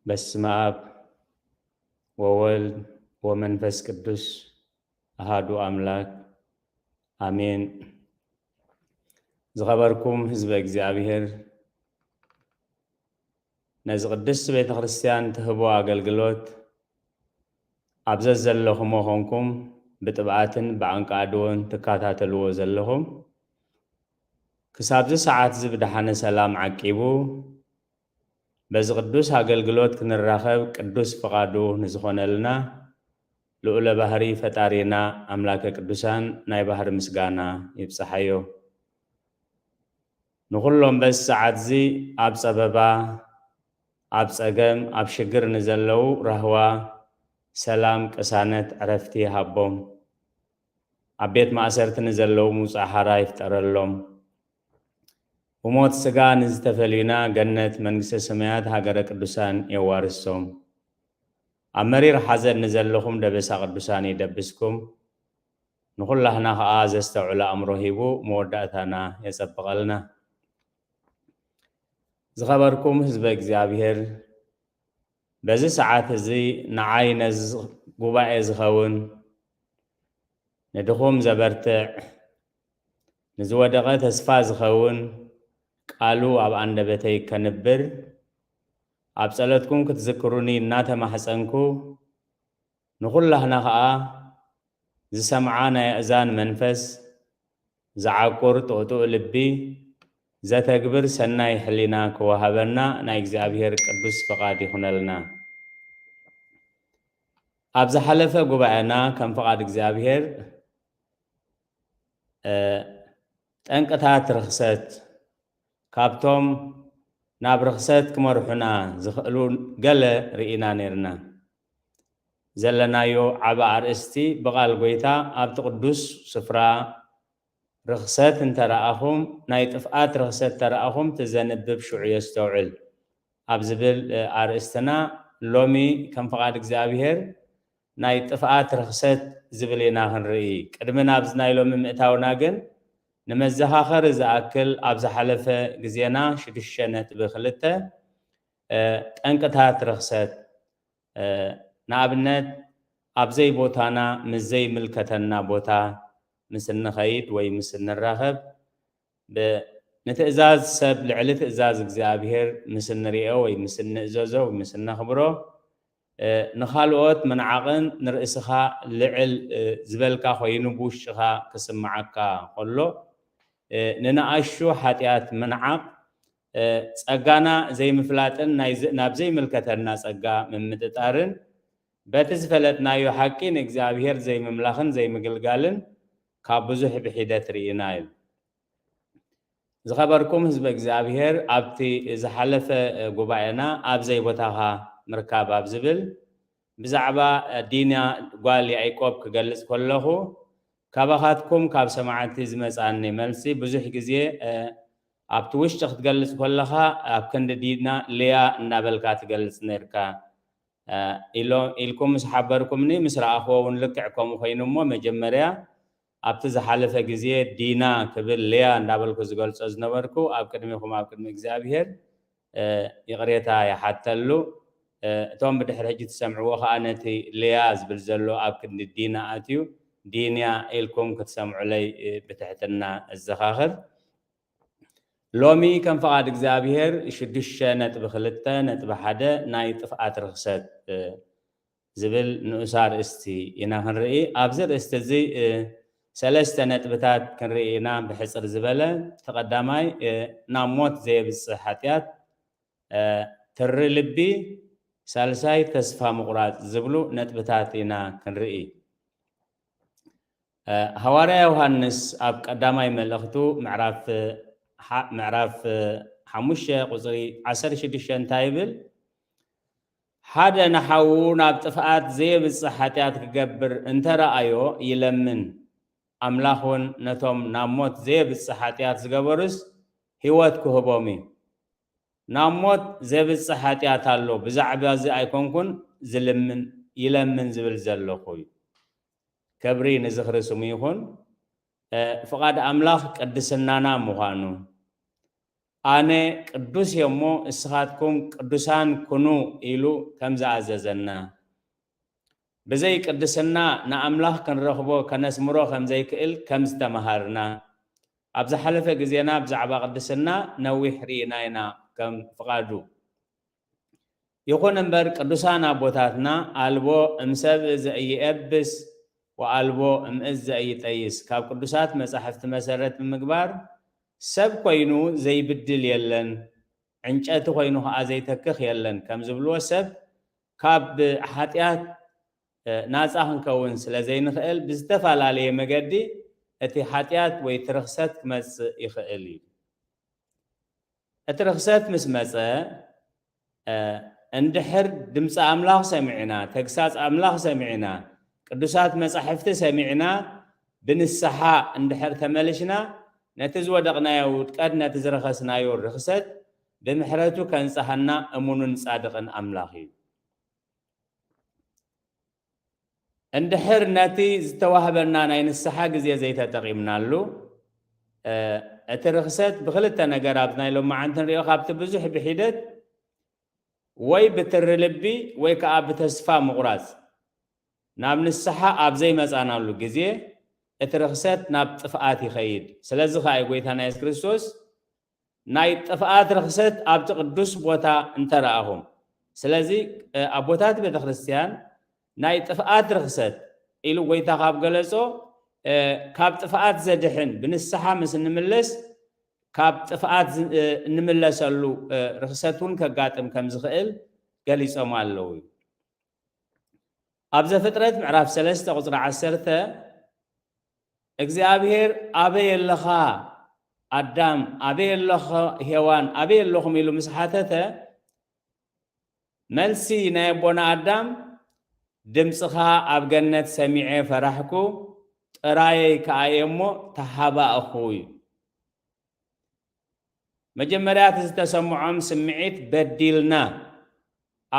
በስመ አብ ወወልድ ወመንፈስ ቅዱስ አሃዱ አምላክ አሜን። ዝኸበርኩም ህዝበ እግዚኣብሔር፣ ነዚ ቅድስት ቤተ ክርስቲያን ትህቦ ኣገልግሎት ኣብ ዘዘለኹሞ ኾንኩም ብጥብኣትን ብዓንቃድዎን ትከታተልዎ ዘለኹም፣ ክሳብዚ ሰዓት እዚ ብደሓነ ሰላም ዓቂቡ በዚ ቅዱስ ኣገልግሎት ክንራኸብ ቅዱስ ፍቓዱ ንዝኾነልና ልዑለ ባህሪ ፈጣሪና ኣምላከ ቅዱሳን ናይ ባህሪ ምስጋና ይብጽሓዮ። ንኹሎም በዚ ሰዓት እዚ ኣብ ጸበባ፣ ኣብ ጸገም፣ ኣብ ሽግር ንዘለዉ ራህዋ፣ ሰላም፣ ቅሳነት፣ ዕረፍቲ ይሃቦም። ኣብ ቤት ማእሰርቲ ንዘለዉ ምውጻእ ሓራ ይፍጠረሎም። ብሞት ስጋ ንዝተፈልዩና ገነት መንግስተ ሰማያት ሃገረ ቅዱሳን የዋርሶም። ኣብ መሪር ሓዘን ንዘለኹም ደበሳ ቅዱሳን ይደብስኩም። ንኹላህና ኸኣ ዘስተውዕል ኣእምሮ ሂቡ መወዳእታና የጸብቐልና። ዝኸበርኩም ህዝበ እግዚኣብሔር፣ በዚ ሰዓት እዚ ንዓይ ነዚ ጉባኤ ዝኸውን ንድኹም ዘበርትዕ፣ ንዝወደቐ ተስፋ ዝኸውን ቃሉ ኣብ ኣንደበተይ ከንብር፣ ኣብ ጸሎትኩም ክትዝክሩኒ እናተማሕጸንኩ፣ ንኹላህና ኸኣ ዝሰምዓ ናይ ኣእዛን መንፈስ፣ ዝዓቁር ጥቕጡቕ ልቢ፣ ዘተግብር ሰናይ ሕሊና ክወሃበና ናይ እግዚኣብሔር ቅዱስ ፍቓድ ይኹነልና። ኣብ ዝሓለፈ ጉባኤና ከም ፍቓድ እግዚኣብሔር፣ እ፣ ጠንቅታት ርኽሰት፣ ካብቶም ናብ ርኽሰት ክመርሑና ዝኽእሉ ገለ ርኢና ነይርና። ዘለናዮ ዓቢ ኣርእስቲ ብቓል ጐይታ ኣብቲ ቅዱስ ስፍራ ርኽሰት እንተ ረኣኹም፣ ናይ ጥፍኣት ርኽሰት እንተ ረኣኹም፣ እቲ ዘንብብ ሽዑ የስተውዕል ኣብ ዝብል፣ እ፣ ኣርእስትና ሎሚ ከም ፍቓድ እግዚኣብሔር ናይ ጥፍኣት ርኽሰት ዝብል ኢና ክንርኢ። ቅድሚ ናብዚ ናይ ሎሚ ምእታውና ግን ንመዘኻኸሪ ዝኣክል ኣብ ዝሓለፈ ግዜና ሽዱሽተ ነጥቢ ክልተ፣ እ፣ ጠንቅታት ርኽሰት፣ እ፣ ንኣብነት ኣብ ዘይቦታና ምስ ዘይምልከተና ቦታ ምስ እንኸይድ ወይ ምስ እንራኸብ፣ ብ-፣ ንትእዛዝ ሰብ ልዕሊ ትእዛዝ እግዚኣብሔር ምስ እንርእዮ ወይ ምስ እንእዘዞ ወይ ምስ እነኽብሮ፣ እ፣ ንኻልኦት ምንዓቕን ንርእስኻ ልዕል፣ እ፣ ዝበልካ ኮይኑ ብውሽጥኻ ክስምዓካ ከሎ፣ እ፣ ንንኣሽቱ ሓጢኣት ምንዓቕ፣ እ፣ ጸጋና ዘይምፍላጥን ናይ ዝ-፣ ናብ ዘይምልከተና ጸጋ ምምጥጣርን፣ በቲ ዝፈለጥናዮ ሓቂ ንእግዚኣብሔር ዘይምምላኽን ዘይምግልጋልን ካብ ብዙሕ ብሒደት ርኢና እዩ። ዝኸበርኩም ህዝበ እግዚኣብሔር፣ ኣብቲ ዝሓለፈ ጉባኤና ኣብ ዘይቦታኻ ምርካብ ኣብ ዝብል ብዛዕባ ዲና ጓል ያዕቆብ ክገልጽ ከለኹ፣ ካባኻትኩም ካብ ሰማዕቲ ዝመጻኒ መልሲ፣ ብዙሕ ግዜ፣ እ፣ ኣብቲ ውሽጢ ክትገልጽ ከለኻ ኣብ ክንዲ ዲና ልያ እናበልካ ትገልጽ ነርካ፣ እ፣ ኢሎ-፣ ኢልኩም ምስ ሓበርኩምኒ፣ ምስ ረኣኽዎ እውን ልክዕ ከምኡ ኮይኑ እሞ፣ መጀመርያ ኣብቲ ዝሓለፈ ግዜ ዲና ክብል ልያ እንዳበልኩ ዝገልጾ ዝነበርኩ፣ ኣብ ቅድሚኹም፣ ኣብ ቅድሚ እግዚኣብሔር፣ እ፣ ይቕሬታ ይሓተሉ። እ፣ እቶም ብድሕሪ ሕጂ ትሰምዕዎ ኸኣ ነቲ ልያ ዝብል ዘሎ ኣብ ክንዲ ዲና ኣትዩ፣ ዲንያ ኢልኩም ክትሰምዑለይ፣ እ፣ ብትሕትና እዘኻኽር። ሎሚ ከም ፍቓድ እግዚኣብሔር ሽዱሽተ ነጥቢ ክልተ ነጥቢ ሓደ ናይ ጥፍኣት ርኽሰት፣ እ፣ ዝብል ንኡስ ኣርእስቲ ኢና ክንርኢ። ኣብዚ ርእስቲ እዚ፣ እ፣ ሰለስተ ነጥብታት ክንርኢ ኢና ብሕጽር ዝበለ። እቲ ቀዳማይ፣ እ፣ ናብ ሞት ዘየብጽሕ ሓጢኣት፣ እ፣ ትሪ ልቢ፣ ሳልሳይ ተስፋ ምቑራጽ ዝብሉ ነጥብታት ኢና ክንርኢ። እ፣ ሃዋርያ ዮሃንስ ኣብ ቀዳማይ መልእኽቱ ምዕራፍ፣ እ፣ ሓ-፣ ምዕራፍ፣ እ፣ ሓሙሽተ ቁጽሪ ዓሰርተ ሽዱሽተ እንታይ ይብል? "ሓደ ንሓዉ ናብ ጥፍኣት ዘየብጽሕ ሓጢኣት ክገብር እንተ ረኣዮ ይለምን፣ ኣምላኽ እውን ነቶም ናብ ሞት ዘየብጽሕ ሓጢኣት ዝገበሩስ ህይወት ክህቦም እዩ። ናብ ሞት ዘብጽሕ ሓጢኣት ኣሎ፣ ብዛዕባ እዚ ኣይኮንኩን ዝልምን፣ ይለምን ዝብል ዘለኹ" እዩ። ክብሪ ንዝኽሪ ስሙ ይኹን። እ፣ ፍቓድ ኣምላኽ ቅድስናና ምዃኑ፣ ኣነ ቅዱስ እየ እሞ እስኻትኩም ቅዱሳን ኩኑ ኢሉ ከም ዝኣዘዘና፣ ብዘይ ቅድስና ንኣምላኽ ክንረኽቦ ከነስምሮ ከም ዘይክእል ከም ዝተመሃርና፣ ኣብ ዝሓለፈ ግዜና ብዛዕባ ቅድስና ነዊሕ ርኢና ኢና ከም ፍቓዱ። ይኹን እምበር ቅዱሳን ኣቦታትና ኣልቦ እምሰብ ዘኢየብስ ወኣልቦ እምእዝ ዘኢጠይስ ካብ ቅዱሳት መጻሕፍቲ መሰረት ብምግባር ሰብ ኮይኑ ዘይብድል የለን፣ ዕንጨቲ ኮይኑ ኸዓ ዘይተክኽ የለን ከም ዝብልዎ ሰብ ካብ ሓጢኣት ናፃ ክንከውን ስለ ዘይንኽእል ብዝተፈላለየ መገዲ እቲ ሓጢኣት ወይ እቲ ርኽሰት ክመፅእ ይኽእል እዩ። እቲ ርኽሰት ምስ መጸ፣ እንድሕር ድምፂ ኣምላኽ ሰሚዕና፣ ተግሳፅ ኣምላኽ ሰሚዕና፣ ቅዱሳት መጻሕፍቲ ሰሚዕና፣ ብንስሓ እንድሕር ተመልሽና፣ ነቲ ዝወደቕናዮ ውድቀት፣ ነቲ ዝረኸስናዮ ርኽሰት ብምሕረቱ ከንጽሃና እሙንን ጻድቕን ኣምላኽ እዩ። እንድሕር ነቲ ዝተዋህበና ናይ ንስሓ ግዜ ዘይተጠቒምናሉ፣ እቲ ርኽሰት ብኽልተ ነገር ኣብዚ ናይ ሎማዓንቲ ንሪኦ፣ ካብቲ ብዙሕ ብሒደት ወይ ብትሪ ልቢ ወይ ከኣ ብተስፋ ምቑራጽ ናብ ንስሓ ኣብ ዘይመጻናሉ ግዜ እቲ ርኽሰት ናብ ጥፍኣት ይኸይድ። ስለዚ ከኣ እዩ ጎይታና የሱስ ክርስቶስ ናይ ጥፍኣት ርኽሰት ኣብቲ ቅዱስ ቦታ እንተረኣኹም። ስለዚ ኣቦታት ቤተ ክርስቲያን ናይ ጥፍኣት ርኽሰት ኢሉ ጎይታ ካብ ገለጾ ካብ ጥፍኣት ዘድሕን ብንስሓ ምስ እንምለስ ካብ ጥፍኣት እንምለሰሉ ርኽሰት እውን ከጋጥም ከም ዝኽእል ገሊጾም ኣለዉ። ኣብ ዘፍጥረት ምዕራፍ ሰለስተ ቁፅሪ ዓሰርተ እግዚኣብሔር ኣበይ ኣለኻ ኣዳም፣ ኣበይ ኣለኻ ሄዋን፣ ኣበይ ኣለኹም ኢሉ ምስ ሓተተ፣ መልሲ ናይ ኣቦና ኣዳም፣ ድምፅኻ ኣብ ገነት ሰሚዐ ፈራሕኩ፣ ጥራየይ ከኣ እየ እሞ ተሓባእኹ እዩ። መጀመርያ እቲ ዝተሰምዖም ስምዒት በዲልና፣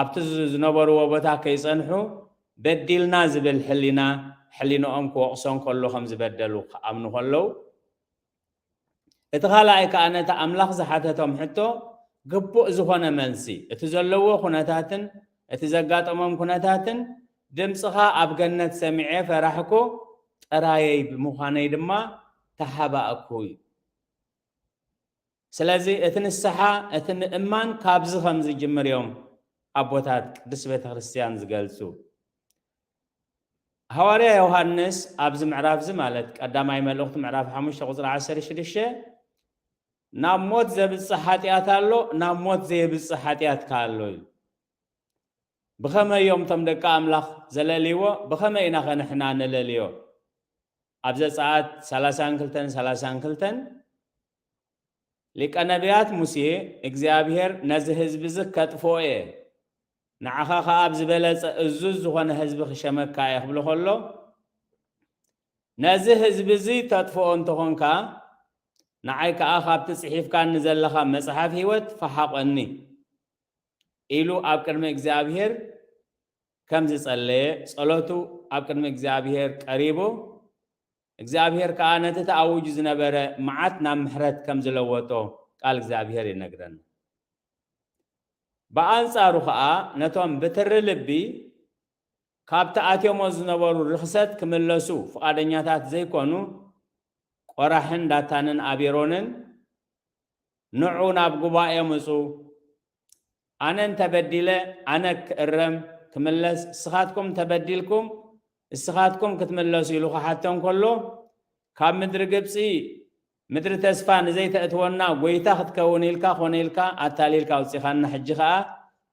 ኣብቲ ዝነበርዎ ቦታ ከይጸንሑ በዲልና ዝብል ሕሊና፣ ሕሊንኦም ክወቕሶም ከሎ ከም ዝበደሉ ክኣምኑ ከለዉ፣ እቲ ካልኣይ ከኣ ነቲ ኣምላኽ ዝሓተቶም ሕቶ ግቡእ ዝኾነ መልሲ፣ እቲ ዘለዎ ኩነታትን እቲ ዘጋጠሞም ኩነታትን፣ ድምፅኻ ኣብ ገነት ሰሚዐ ፈራሕኩ፣ ጥራየይ ብምዃነይ ድማ ተሓባእኩ እዩ። ስለዚ እቲ ንስሓ፣ እቲ ምእማን ካብዚ ከም ዝጅምር እዮም ኣቦታት ቅድስት ቤተ ክርስቲያን ዝገልጹ። ሃዋርያ ዮሃንስ ኣብዚ ምዕራፍ እዚ፣ ማለት ቀዳማይ መልእኽቱ ምዕራፍ ሓሙሽተ ቁጽሪ ዓሰርተ ሽዱሽተ፣ ናብ ሞት ዘብጽሕ ሓጢኣት ኣሎ፣ ናብ ሞት ዘየብጽሕ ሓጢኣት ከኣ ኣሎ እዩ። ብኸመይ እዮም እቶም ደቂ ኣምላኽ ዘለልይዎ? ብኸመይ ኢና ኸ ንሕና ነለልዮ? ኣብ ዘጸኣት ሰላሳን ክልተን ሰላሳን ክልተን ሊቀ ነቢያት ሙሴ፣ እግዚኣብሔር ነዚ ህዝቢ እዚ ከጥፍኦ እየ፣ ንዓኻ ኸኣ ኣብ ዝበለጸ እዙዝ ዝኾነ ህዝቢ ክሸመካ እየ ክብሎ ኸሎ፣ ነዚ ህዝቢ እዚ ተጥፍኦ እንተኾንካ፣ ንዓይ ከኣ ካብቲ ጽሒፍካኒ ዘለኻ መጽሓፍ ህይወት ፈሓቖኒ ኢሉ ኣብ ቅድሚ እግዚኣብሔር ከም ዝጸለየ፣ ጸሎቱ ኣብ ቅድሚ እግዚኣብሔር ቀሪቡ፣ እግዚኣብሔር ከኣ ነቲ ተኣዊጁ ዝነበረ መዓት ናብ ምሕረት ከም ዝለወጦ ቃል እግዚኣብሔር ይነግረና። ብኣንጻሩ ከኣ ነቶም ብትሪ ልቢ ካብቲ ኣትዮሞ ዝነበሩ ርኽሰት ክምለሱ ፍቓደኛታት ዘይኮኑ ቆራሕን ዳታንን ኣቤሮንን ንዑ ናብ ጉባኤ ምጹ፣ ኣነ እንተ በዲለ ኣነ ክእረም ክምለስ፣ እስኻትኩም እንተ በዲልኩም እስኻትኩም ክትምለሱ ኢሉ ክሓቶም ከሎ፣ ካብ ምድሪ ግብጺ ምድሪ ተስፋ ንዘይተእትወና ጎይታ ክትከውን ኢልካ ኮነ ኢልካ ኣታሊልካ ኣውጺኻና፣ ሕጂ ኸኣ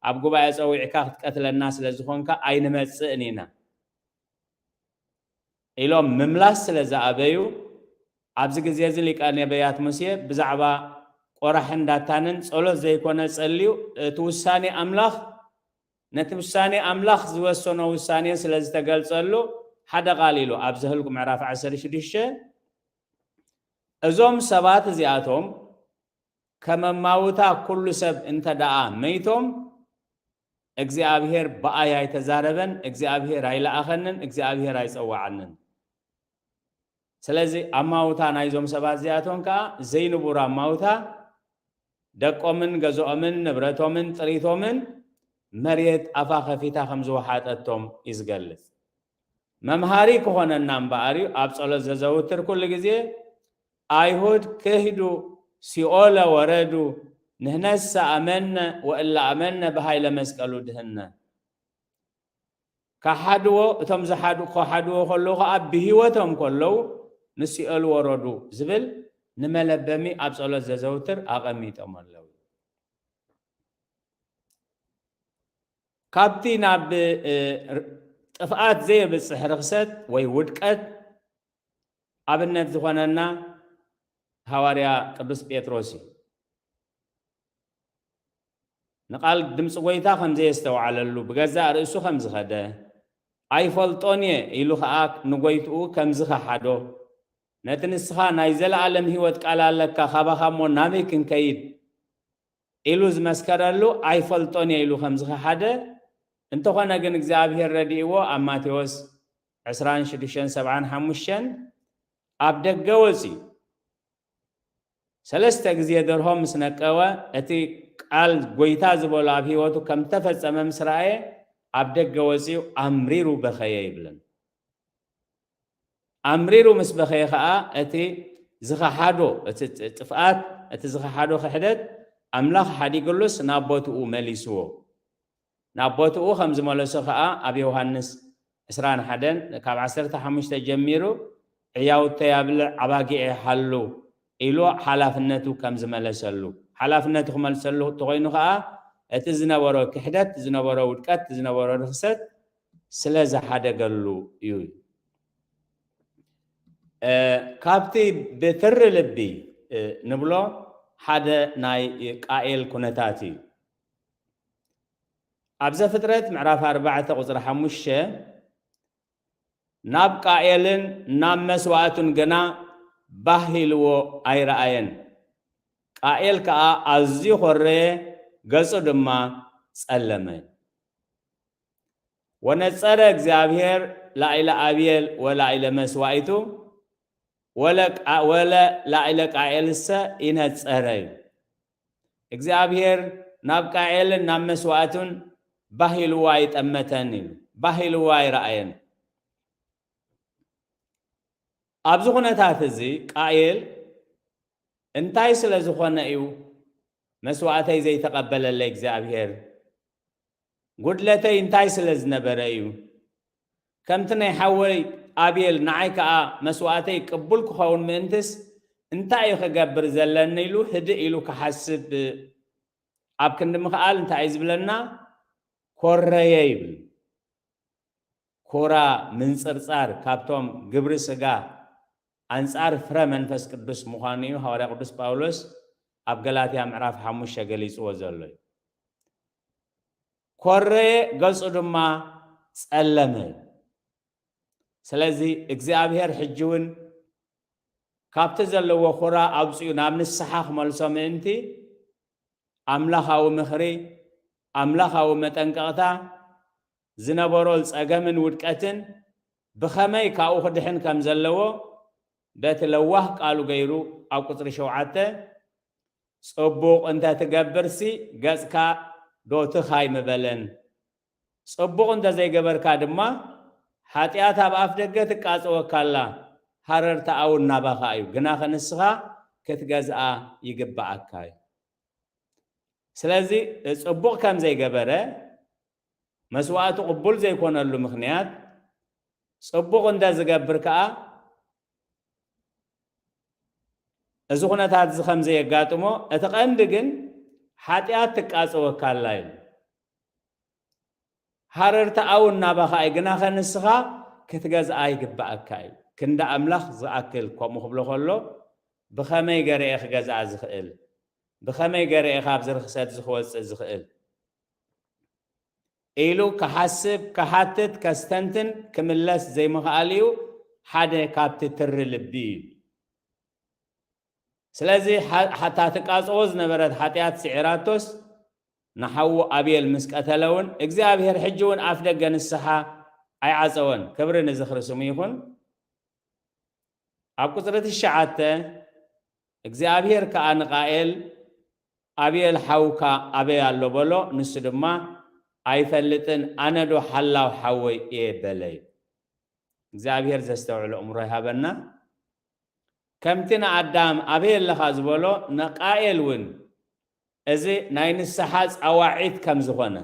ኣብ ጉባኤ ጸዊዕካ ክትቀትለና ስለ ዝኾንካ ኣይንመጽእን ኢና ኢሎም ምምላስ ስለ ዝኣበዩ፣ ኣብዚ ግዜ እዚ ሊቀ ነቢያት ሙሴ ብዛዕባ ቆራሕን ዳታንን ጸሎት ዘይኮነ ጸልዩ፣ እቲ ውሳኔ ኣምላኽ፣ ነቲ ውሳኔ ኣምላኽ ዝወሰኖ ውሳኔ ስለ ዝተገልጸሉ ሓደ ቃል ኢሉ ኣብ ዘህልቁ ምዕራፍ ዓሰርተ ሽዱሽተ፣ እዞም ሰባት እዚኣቶም ከም ኣማውታ ኩሉ ሰብ እንተ ደኣ መይቶም፣ እግዚኣብሔር ብኣይ ኣይተዛረበን፣ እግዚኣብሔር ኣይለኣኸንን፣ እግዚኣብሔር ኣይጸዋዓንን። ስለዚ ኣማውታ ናይዞም ሰባት እዚኣቶም ከኣ ዘይንቡር ኣማውታ፣ ደቆምን ገዝኦምን ንብረቶምን ጥሪቶምን መሬት ኣፋ ከፊታ ከም ዝወሓጠቶም እዩ ዝገልጽ። መምሃሪ ክኾነና እምበኣር እዩ ኣብ ጸሎት ዘዘውትር ኩሉ ግዜ፣ "ኣይሁድ ክህዱ ሲኦለ ወረዱ፣ ንሕነሰ ኣመነ ወእለ ኣመነ ብሃይለ መስቀሉ ድህነ።" ካሓድዎ፣ እቶም ዝሓዱ፣ ክሓድዎ ከለዉ ከኣ ብህይወቶም ከለዉ ንሲኦል ወረዱ ዝብል ንመለበሚ ኣብ ጸሎት ዘዘውትር ኣቐሚጦም ኣለዉ። ካብቲ ናብ፣ እ፣ ጥፍኣት ዘየብጽሕ ርኽሰት ወይ ውድቀት ኣብነት ዝኾነና ሃዋርያ ቅዱስ ጴጥሮስ እዩ። ንቃል ድምፂ ጎይታ ከም ዘየስተውዓለሉ፣ ብገዛእ ርእሱ ከም ዝኸደ፣ "ኣይፈልጦን እየ" ኢሉ ኸኣ ንጎይትኡ ከም ዝኸሓዶ፣ "ነቲ ንስኻ ናይ ዘለኣለም ህይወት ቃል ኣለካ፣ ካባኻ እሞ ናበይ ክንከይድ?" ኢሉ ዝመስከረሉ፣ "ኣይፈልጦን እየ" ኢሉ ከም ዝኸሓደ፣ እንተኾነ ግን እግዚኣብሔር ረዲእዎ ኣብ ማቴዎስ ዕስራን ሽዱሽተን ሰብዓን ሓሙሽተን ኣብ ደገ ወፂኡ። ሰለስተ ግዜ ደርሆ ምስ ነቀወ፣ እቲ ቃል ጎይታ ዝበሎ ኣብ ህይወቱ ከም ተፈጸመ ምስ ረኣየ፣ ኣብ ደገ ወጺኡ ኣምሪሩ በኸየ ይብለን። ኣምሪሩ ምስ በኸየ ኸኣ፣ እቲ ዝኸሓዶ፣ እቲ ጥ-፣ ጥፍኣት፣ እቲ ዝኸሓዶ ክሕደት፣ ኣምላኽ ሓዲግሉስ ናብ ቦትኡ መሊስዎ። ናብ ቦትኡ ከም ዝመለሶ ኸኣ ኣብ ዮሃንስ ዕስራን ሓደን ካብ ዓሰርተ ሓሙሽተ ጀሚሩ፣ "ዕያውተይ ኣብልዕ፣ ኣባጊዐይ ሓሉ" ኢሉ ሓላፍነቱ ከም ዝመለሰሉ፣ ሓላፍነቱ ክመልሰሉ እንተኾይኑ ኸኣ፣ እቲ ዝነበሮ ክሕደት፣ ዝነበሮ ውድቀት፣ ዝነበሮ ርኽሰት ስለ ዝሓደገሉ እዩ። እ፣ ካብቲ ብትሪ ልቢ፣ እ፣ ንብሎ ሓደ ናይ ቃኤል ኩነታት እዩ። ኣብ ዘፍጥረት ምዕራፍ ኣርባዕተ ቁጽሪ ሓሙሽተ፣ "ናብ ቃኤልን ናብ መስዋእቱን ግና ባህ ኢልዎ ኣይረኣየን። ቃኤል ከኣ ኣዝዩ ኾረየ፣ ገጹ ድማ ጸለመ። ወነጸረ እግዚኣብሔር ላዕለ ኣቤል ወላዕለ መስዋእቱ፣ ወለ ቃ-፣ ወለ ላዕለ ቃኤልሰ ይነጸረ" እዩ። እግዚኣብሔር ናብ ቃኤልን ናብ መስዋእቱን ባህ ኢልዎ ኣይጠመተን እዩ፣ ባህ ኢልዎ ኣይረኣየን። ኣብዚ ኩነታት እዚ ቃኤል እንታይ ስለ ዝኾነ እዩ መስዋእተይ ዘይተቐበለለይ እግዚኣብሔር? ጉድለተይ እንታይ ስለ ዝነበረ እዩ? ከምቲ ናይ ሓወይ ኣቤል ንዓይ ከኣ መስዋእተይ ቅቡል ክኸውን ምእንትስ እንታይ እዩ ክገብር ዘለኒ ኢሉ ህድእ ኢሉ ክሓስብ ኣብ ክንዲ ምኽኣል እንታይ እዩ ዝብለና? ኮረየ ይብል። ኮራ፣ ምንጽርጻር ካብቶም ግብሪ ስጋ ኣንጻር ፍረ መንፈስ ቅዱስ ምዃኑ እዩ ሃዋርያ ቅዱስ ጳውሎስ ኣብ ገላትያ ምዕራፍ ሓሙሽተ ገሊጽዎ ዘሎ እዩ። ኮረየ፣ ገጹ ድማ ጸለመ። ስለዚ እግዚኣብሔር ሕጂ እውን ካብቲ ዘለዎ ኩራ ኣውጺኡ ናብ ንስሓ ክመልሶ ምእንቲ ኣምላኻዊ ምኽሪ፣ ኣምላኻዊ መጠንቀቕታ፣ ዝነበሮ ጸገምን ውድቀትን ብኸመይ ካብኡ ክድሕን ከም ዘለዎ በቲ ለዋህ ቃሉ ገይሩ ኣብ ቁጽሪ ሸውዓተ፣ "ጽቡቕ እንተ ትገብርሲ ገጽካ ዶ ትኽ ኣይምበለን? ጽቡቕ እንተ ዘይገበርካ ድማ ሓጢኣት ኣብ ኣፍ ደገ ትቃጸወካ ኣላ፣ ሃረርታኣ እውን ናባኻ እዩ፣ ግናኸ ንስኻ ክትገዝኣ ይግብኣካ" እዩ። ስለዚ ጽቡቕ ከም ዘይገበረ፣ መስዋእቱ ቅቡል ዘይኮነሉ ምኽንያት፣ ጽቡቕ እንተ ዝገብር ከኣ፣ እዚ ኩነታት እዚ ከም ዘየጋጥሞ፣ እቲ ቀንዲ ግን ሓጢኣት ትቃጸወካ ኣላ ኢሉ። ሃረርታኣ እውን ናባኻ እዩ፣ ግናኸ ንስኻ ክትገዝኣ ይግብኣካ እዩ። ክንዲ ኣምላኽ ዝኣክል ከምኡ ክብሎ ከሎ፣ ብኸመይ ገረ እየ ክገዝኣ ዝኽእል? ብኸመይ ገረ እየ ካብዚ ርኽሰት እዚ ክወጽእ ዝኽእል? ኢሉ ክሓስብ፣ ክሓትት፣ ከስተንትን ክምለስ ዘይምኽኣል እዩ ሓደ ካብቲ ትሪ ልቢ እዩ። ስለዚ ሓ-፣ ሓታ ትቃጸዎ ዝነበረት ሓጢኣት ስዒራቶስ፣ ንሓዉ ኣቤል ምስ ቀተለ እውን፣ እግዚኣብሔር ሕጂ እውን ኣፍ ደገ ንስሓ ኣይዓጸወን። ክብሪ ንዝኽሪ ስሙ ይኹን። ኣብ ቁጽሪ ትሽዓተ፣ እግዚኣብሔር ከኣ ንቃኤል፣ ኣቤል ሓውካ ኣበይ ኣሎ በሎ። ንሱ ድማ ኣይፈልጥን፣ ኣነ ዶ ሓላው ሓወይ እየ በለ። እግዚኣብሔር ዘስተውዕሎ እምሮ ይሃበና። ከምቲ ንኣዳም ኣበይ ኣለኻ ዝበሎ፣ ንቃኤል እውን እዚ ናይ ንስሓ ጻዋዒት ከም ዝኾነ፣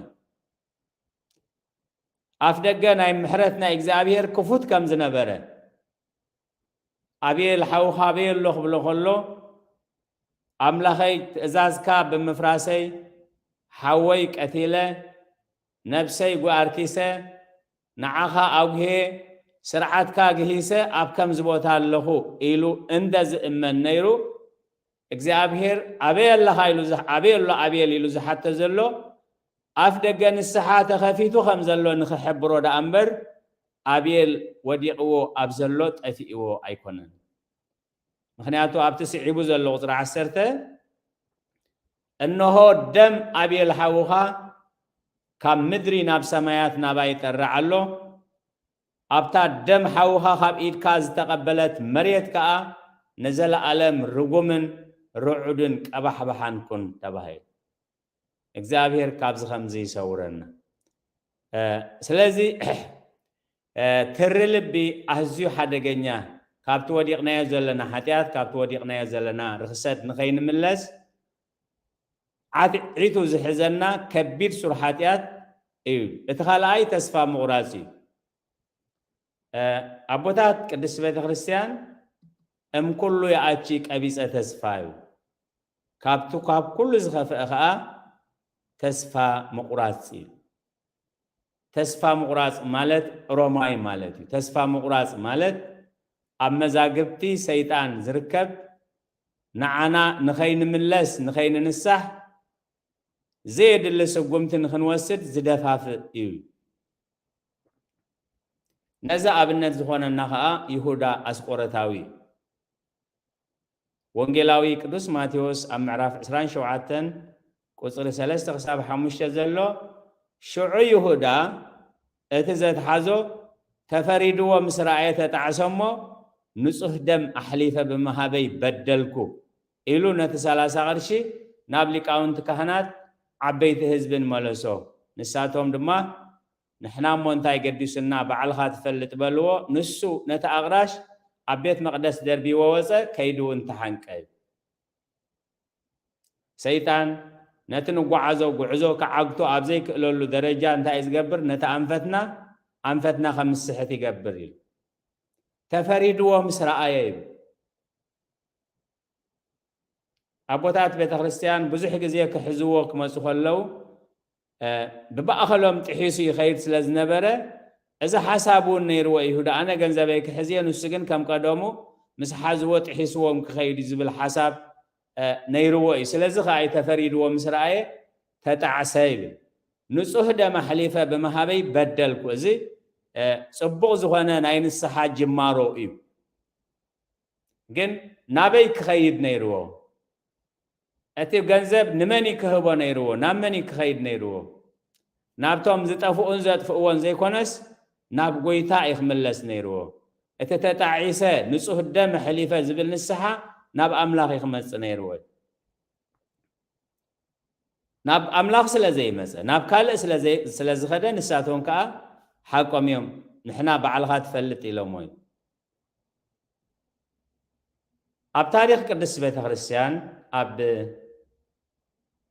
ኣፍ ደገ ናይ ምሕረት ናይ እግዚኣብሔር ክፉት ከም ዝነበረ፣ ኣቤል ሓውኻ ኣበይ ኣሎ ክብሎ ከሎ፣ ኣምላኸይ ትእዛዝካ ብምፍራሰይ ሓወይ ቀቲለ፣ ነብሰይ ጓኣርኪሰ፣ ንዓኻ ኣጉሄ፣ ስርዓትካ ግሂሰ ኣብ ከምዚ ቦታ ኣለኹ ኢሉ እንደ ዝእመን ነይሩ፣ እግዚኣብሔር ኣበይ ኣለኻ ኢሉ ዝሕ-፣ ኣበይ ኣሎ ኣቤል ኢሉ ዝሓቶ ዘሎ፣ ኣፍ ደገ ንስሓ ተኸፊቱ ከም ዘሎ ንኽሕብሮ ደኣ እምበር፣ ኣቤል ወዲቕዎ ኣብ ዘሎ ጠፊእዎ ኣይኮነን። ምኽንያቱ ኣብቲ ስዒቡ ዘሎ ቁጽሪ ዓሰርተ፣ "እንሆ ደም ኣቤል ሓውኻ ካብ ምድሪ ናብ ሰማያት ናባይ ይጠርዕ ኣሎ፣ ኣብታ ደም ሓውኻ ካብ ኢድካ ዝተቐበለት መሬት ከኣ ንዘለኣለም ርጉምን ርዑድን ቀባሕባሓን ኩን" ተባሂሉ። እግዚኣብሔር ካብዚ ከምዚ ይሰውረና። እ፣ ስለዚ፣ እ፣ ትሪ ልቢ ኣዝዩ ሓደገኛ፣ ካብቲ ወዲቕናዮ ዘለና ሓጢኣት፣ ካብቲ ወዲቕናዮ ዘለና ርኽሰት ንኸይንምለስ፣ ዓትዒቱ ዝሕዘና ከቢድ ሱር ሓጢኣት እዩ። እቲ ካልኣይ ተስፋ ምቑራጽ እዩ። እ፣ ኣቦታት ቅድስቲ ቤተ ክርስቲያን፣ "እም ኩሉ ይኣቲ ቀቢጸ ተስፋ" እዩ። ካብቲ ካብ ኩሉ ዝኸፍአ ኸኣ ተስፋ ምቑራጽ እዩ። ተስፋ ምቑራጽ ማለት ሮማይ ማለት እዩ። ተስፋ ምቑራጽ ማለት ኣብ መዛግብቲ ሰይጣን ዝርከብ፣ ንዓና ንኸይንምለስ፣ ንኸይንንሳሕ፣ ዘየድሊ ስጉምቲ ንኽንወስድ ዝደፋፍእ እዩ። ነዚ ኣብነት ዝኾነና ኸኣ ይሁዳ ኣስቆረታዊ እዩ። ወንጌላዊ ቅዱስ ማቴዎስ ኣብ ምዕራፍ ዕስራን ሸውዓተን ቁጽሪ ሰለስተ ክሳብ ሓሙሽተ ዘሎ፣ ሽዑ ይሁዳ እቲ ዘትሓዞ ተፈሪድዎ ምስ ረኣየ ተጣዕሰ እሞ፣ "ንጹህ ደም ኣሕሊፈ ብምሃበይ በደልኩ" ኢሉ ነቲ ሰላሳ ቅርሺ ናብ ሊቃውንቲ ካህናት ዓበይቲ ህዝብን መለሶ። ንሳቶም ድማ፣ "ንሕና እሞ እንታይ ገዲሱና፣ ባዕልኻ ትፈልጥ" በልዎ። ንሱ ነቲ ኣቕራሽ ኣብ ቤት መቕደስ ደርቢዎ ወጸ፣ ከይዱ እውን ተሓንቀ። ሰይጣን ነቲ ንጓዓዞ ጉዕዞ ክዓግቶ ኣብ ዘይክእለሉ ደረጃ እንታይ እዩ ዝገብር? ነቲ ኣንፈትና፣ ኣንፈትና ከም ዝስሕት ይገብር ኢሉ። "ተፈሪድዎ ምስ ረኣየ" ይብል። ኣቦታት ቤተ ክርስቲያን ብዙሕ ግዜ ክሕዝዎ ክመጹ ከለዉ፣ እ፣ ብማእከሎም ጥሒሱ ይኸይድ ስለ ዝነበረ፣ እዚ ሓሳብ እውን ነይርዎ። ይሁዳ፣ "ኣነ ገንዘበይ ክሕዝ እየ፣ ንሱ ግን ከም ቀደሙ ምስ ሓዝዎ ጥሒስዎም ክኸይድ እዩ" ዝብል ሓሳብ፣ እ፣ ነይርዎ እዩ። ስለዚ ከኣ እዩ ተፈሪድዎ ምስ ረኣየ ተጣዕሰ ይብል። "ንጹህ ደም ኣሕሊፈ ብምሃበይ በደልኩ።" እዚ፣ እ፣ ጽቡቕ ዝኾነ ናይ ንስሓ ጅማሮ እዩ። ግን ናበይ ክኸይድ ነይርዎ? እቲ ገንዘብ ንመን እዩ ክህቦ ነይርዎ? ናብ መን እዩ ክኸይድ ነይርዎ? ናብቶም ዝጠፍኡን ዘጥፍእዎን ዘይኮነስ፣ ናብ ጎይታ እዩ ክምለስ ነይርዎ። እቲ ተጣዒሰ፣ ንጹህ ደም ኣሕሊፈ ዝብል ንስሓ ናብ ኣምላኽ እዩ ክመጽእ ነይርዎ። ናብ ኣምላኽ ስለ ዘይመጸ፣ ናብ ካልእ ስለ ዘይ-፣ ስለ ዝኸደ፣ ንሳቶም ከኣ ሓቆም እዮም፣ "ንሕና ባዕልኻ ትፈልጥ" ኢሎሞ እዩ። ኣብ ታሪኽ ቅድስቲ ቤተ ክርስቲያን፣ ኣብ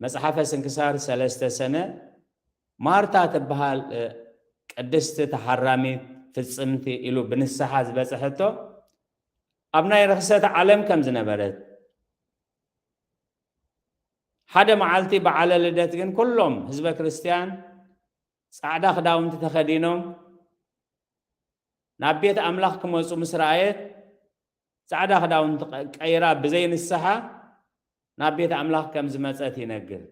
መጽሓፈ ስንክሳር ሰለስተ ሰነ፣ ማርታ ትበሃል፣ እ፣ ቅድስቲ ተሓራሚት ፍጽምቲ ኢሉ ብንስሓ ዝበጽሐቶ፣ ኣብ ናይ ርኽሰት ዓለም ከም ዝነበረት፣ ሓደ መዓልቲ በዓለ ልደት ግን ኩሎም ህዝበ ክርስቲያን ጻዕዳ ክዳውንቲ ተኸዲኖም ናብ ቤት ኣምላኽ ክመጹ ምስ ረኣየት፣ ጻዕዳ ክዳውንቲ ቀ-፣ ቀይራ ብዘይ ንስሓ ናብ ቤት ኣምላኽ ከም ዝመጸት ይነግር።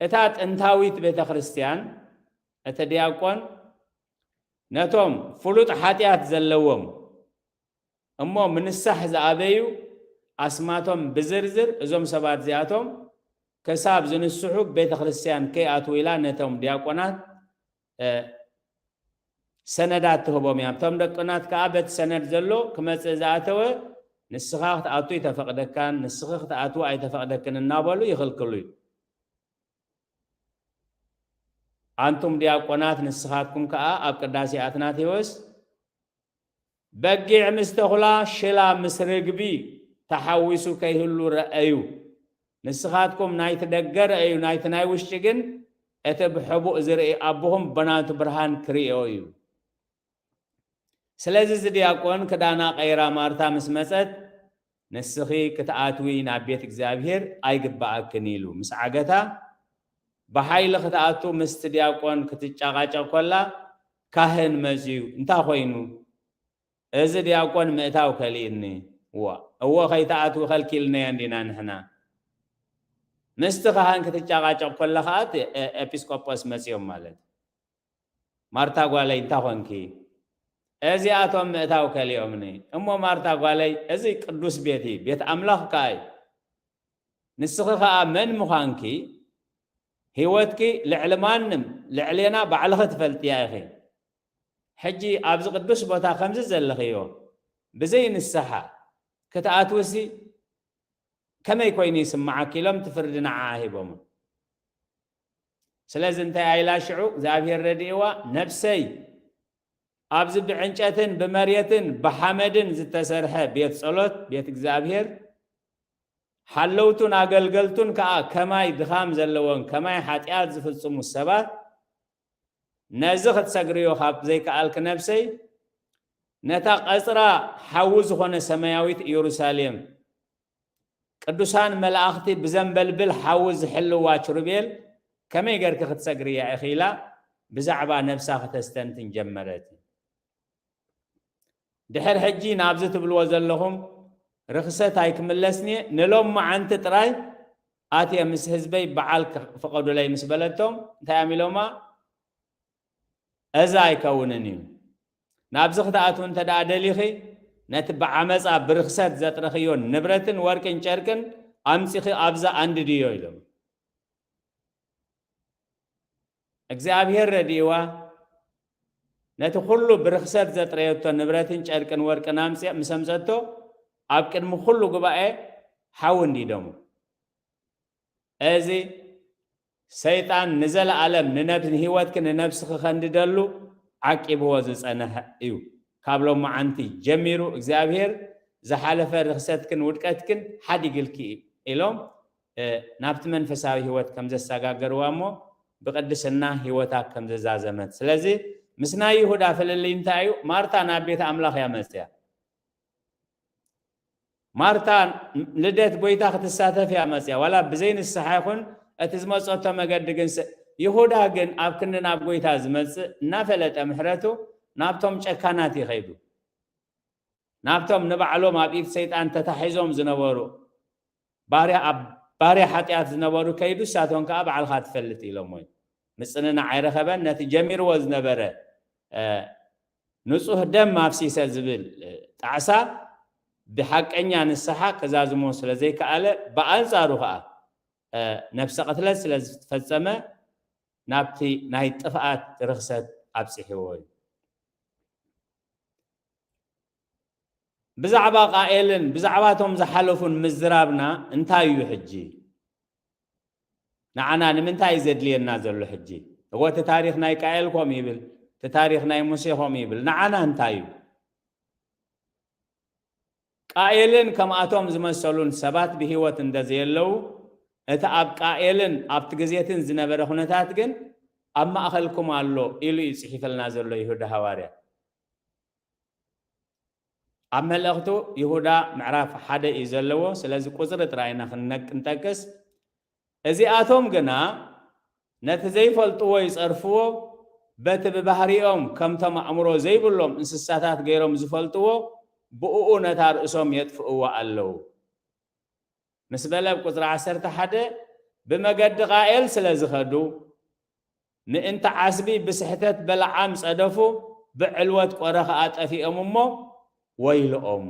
እታ ጥንታዊት ቤተ ክርስቲያን፣ እቲ ዲያቆን ነቶም ፍሉጥ ሓጢኣት ዘለዎም እሞ ምንሳሕ ዝኣበዩ ኣስማቶም ብዝርዝር፣ እዞም ሰባት እዚኣቶም ክሳብ ዝንስሑ ቤተ ክርስቲያን ከይኣትዉ ኢላ ነቶም ዲያቆናት፣ እ፣ ሰነዳት ትህቦም እያ። እቶም ዲያቆናት ከኣ በቲ ሰነድ ዘሎ ክመጽእ ዝኣተወ ንስኻ ክትኣቱ ኣይተፈቕደካን፣ ንስኺ ክትኣትዊ ኣይተፈቕደክን እናበሉ ይኽልክሉ እዩ። ኣንቱም ዲያቆናት ንስኻትኩም ከኣ ኣብ ቅዳሴ ኣትናቴዎስ በጊዕ ምስ ተኹላ ሽላ ምስ ርግቢ ተሓዊሱ ከይህሉ ረኣዩ። ንስኻትኩም ናይቲ ደገ ረኣዩ፣ ናይቲ ናይ ውሽጢ ግን እቲ ብሕቡእ ዝርኢ ኣቦኹም በናቱ ብርሃን ክርእዮ እዩ። ስለዚ እዚ ዲያቆን ክዳና ቀይራ ማርታ ምስ መጸት፣ ንስኺ ክትኣትዊ ናብ ቤት እግዚኣብሔር ኣይግባኣክን ኢሉ ምስ ዓገታ፣ ብሓይሊ ክትኣቱ ምስቲ ዲያቆን ክትጫቓጨቕ ኮላ፣ ካህን መጺኡ፣ "እንታይ ኮይኑ? እዚ ዲያቆን ምእታው ከሊእኒ። እዋ፣ እወ፣ ከይትኣትዊ ከልኪልናዮ እንዲና ንሕና። ምስቲ ካህን ክትጫቓጨቕ ኮላ ከኣ እቲ ኤ-፣ ኤ-፣ ኤጲስቆጶስ መጺኦም ማለት። ማርታ ጓለይ፣ እንታይ ኾንኪ? እዚኣቶም ምእታው ከሊኦምኒ። እሞ ማርታ ጓለይ፣ እዚ ቅዱስ ቤት እዩ፣ ቤት ኣምላኽ ከኣ እዩ። ንስኺ ከኣ መን ምዃንኪ፣ ህይወትኪ ልዕሊ ማንም፣ ልዕሌና ባዕልኺ ትፈልጥያ ኢኺ። ሕጂ ኣብዚ ቅዱስ ቦታ ከምዚ ዘለኽዮ፣ ብዘይ ንስሓ ክትኣትውሲ ከመይ ኮይኑ ይስምዓኪ?" ኢሎም እቲ ፍርዲ ንዓኣ ሂቦማ። ስለዚ እንታይ ኢላ ሽዑ እግዚኣብሔር ረድእዋ፣ "ነብሰይ፣ ኣብዚ ብዕንጨትን ብመሬትን ብሓመድን ዝተሰርሐ ቤት ጸሎት፣ ቤት እግዚኣብሔር፣ ሓለውቱን ኣገልገልቱን ከኣ ከማይ ድኻም ዘለዎም፣ ከማይ ሓጢኣት ዝፍጽሙ ሰባት፣ ነዚ ክትሰግርዮ ካብ ዘይከኣልኪ ነብሰይ፣ ነታ ቀጽራ ሓዊ ዝኾነ ሰማያዊት ኢየሩሳሌም፣ ቅዱሳን መላእኽቲ ብዘንበልብል ሓዊ ዝሕልዋ ኪሩቤል ከመይ ጌርኪ ክትሰግርያ ኢኺ?" ኢላ ብዛዕባ ነብሳ ከተስተንትን ጀመረት። ድሕር ሕጂ ናብዚ ትብልዎ ዘለኹም ርኽሰት ኣይክምለስን እየ፣ ንሎሚ መዓንቲ ጥራይ ኣትየ ምስ ህዝበይ በዓል ክፍቐዱለይ ምስ በለቶም፣ እንታይ እዮም ኢሎማ? "እዚ ኣይከውንን እዩ። ናብዚ ክትኣትው እንተ ደኣ ደሊኺ፣ ነቲ ብዓመጻ ብርኽሰት ዘጥረኽዮ ንብረትን ወርቅን ጨርቅን ኣምጺኺ ኣብዛ ኣንድድዮ" ኢሎም። እግዚኣብሔር ረድእዋ፣ ነቲ ኩሉ ብርኽሰት ዘጥረየቶ ንብረትን ጨርቅን ወርቅን ኣምጽ-፣ ምስ ኣምጸቶ፣ ኣብ ቅድሚ ኩሉ ጉባኤ ሓዊ እንዲደሙ። እዚ ሰይጣን ንዘለኣለም ንነብ-፣ ንህይወትኪ ንነብስኺ ከንድደሉ ዓቂብዎ ዝጸንሐ እዩ። ካብ ሎማዓንቲ ጀሚሩ እግዚኣብሔር ዝሓለፈ ርኽሰትክን ውድቀትክን ሓዲግልኪ እዩ ኢሎም፣ እ፣ ናብቲ መንፈሳዊ ህይወት ከም ዘሰጋገርዋ እሞ ብቅድስና ህይወታ ከም ዘዛዘመት። ስለዚ ምስ ናይ ይሁዳ ፍልልይ እንታይ እዩ? ማርታ ናብ ቤት ኣምላኽ እያ መጽያ። ማርታ ልደት ጎይታ ክትሳተፍ እያ መጽያ፣ ዋላ ብዘይ ንስሓ ይኹን እቲ ዝመጸቶ መገዲ ግን ስ-፣ ይሁዳ ግን ኣብ ክንዲ ናብ ጎይታ ዝመጽእ እናፈለጠ ምሕረቱ ናብቶም ጨካናት ይኸይዱ። ናብቶም ንባዕሎም ኣብ ኢድ ሰይጣን ተታሒዞም ዝነበሩ ባርያ፣ ኣብ ባርያ ሓጢኣት ዝነበሩ ከይዱ፣ "ንሳቶም ከኣ ባዕልኻ ትፈልጥ" ኢሎሞ እዩ። ምጽንናዕ ኣይረኸበን። ነቲ ጀሚርዎ ዝነበረ፣ እ፣ ንጹህ ደም ኣፍሲሰ ዝብል፣ እ፣ ጣዕሳ ብሓቀኛ ንስሓ ከዛዝሞ ስለ ዘይከኣለ፣ ብኣንጻሩ ከኣ፣ እ፣ ነፍሰ ቅትለት ስለ ዝፈጸመ ናብቲ ናይ ጥፍኣት ርኽሰት ኣብጽሕዎ እዩ። ብዛዕባ ቃኤልን ብዛዕባቶም ዝሓለፉን ምዝራብና እንታይ እዩ ሕጂ? ንዓና ንምንታይ እዩ ዘድልየና ዘሎ ሕጂ? እወ፣ እቲ ታሪኽ ናይ ቃኤል ከምኡ ይብል፣ እቲ ታሪኽ ናይ ሙሴ ከምኡ ይብል። ንዓና እንታይ እዩ? ቃኤልን ከምኣቶም ዝመሰሉን ሰባት ብህይወት እንተዘየለዉ፣ እቲ ኣብ ቃኤልን ኣብቲ ግዜትን ዝነበረ ኩነታት ግን ኣብ ማእኸልኩም ኣሎ ኢሉ እዩ ጽሒፈልና ዘሎ ይሁዳ ሃዋርያ። ኣብ መልእኽቱ ይሁዳ ምዕራፍ ሓደ እዩ ዘለዎ። ስለዚ ቁጽሪ ጥራይ ኢና ክንነ-፣ ክንጠቅስ። እዚኣቶም ግና ነቲ ዘይፈልጥዎ ይጸርፍዎ፣ በቲ ብባህሪኦም ከምቶም ኣእምሮ ዘይብሎም እንስሳታት ገይሮም ዝፈልጥዎ፣ ብእኡ ነታ ርእሶም የጥፍእዋ ኣለዉ። ምስ በለ ኣብ ቁጽሪ ዓሰርተ ሓደ፣ ብመገዲ ቃኤል ስለ ዝኸዱ፣ ምእንቲ ዓስቢ ብስሕተት በለዓም ጸደፉ፣ ብዕልወት ቆረ ኸኣ ጠፊኦም እሞ ወይልኦም።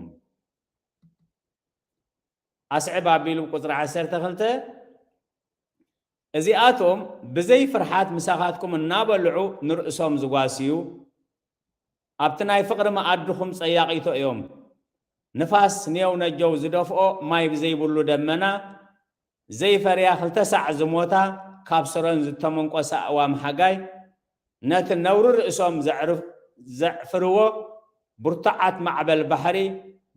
ኣስዕብ ኣቢሉ ቁጽሪ ዓሰርተ ክልተ፣ እዚኣቶም ብዘይ ፍርሓት ምሳኻትኩም እናበልዑ ንርእሶም ዝጓስዩ፣ ኣብቲ ናይ ፍቕሪ መኣድኹም ጸያቒቶ እዮም። ንፋስ ንየው ነጀው ዝደፍኦ ማይ ብዘይብሉ ደመና፣ ዘይፈርያ ክልተ ሳዕ ዝሞታ፣ ካብ ሰሮን ዝተመንቆሳ እዋም ሓጋይ፣ ነቲ ነውሪ ርእሶም ዘዕርፍ-፣ ዘዕፍርዎ ብርቱዓት ማዕበል ባሕሪ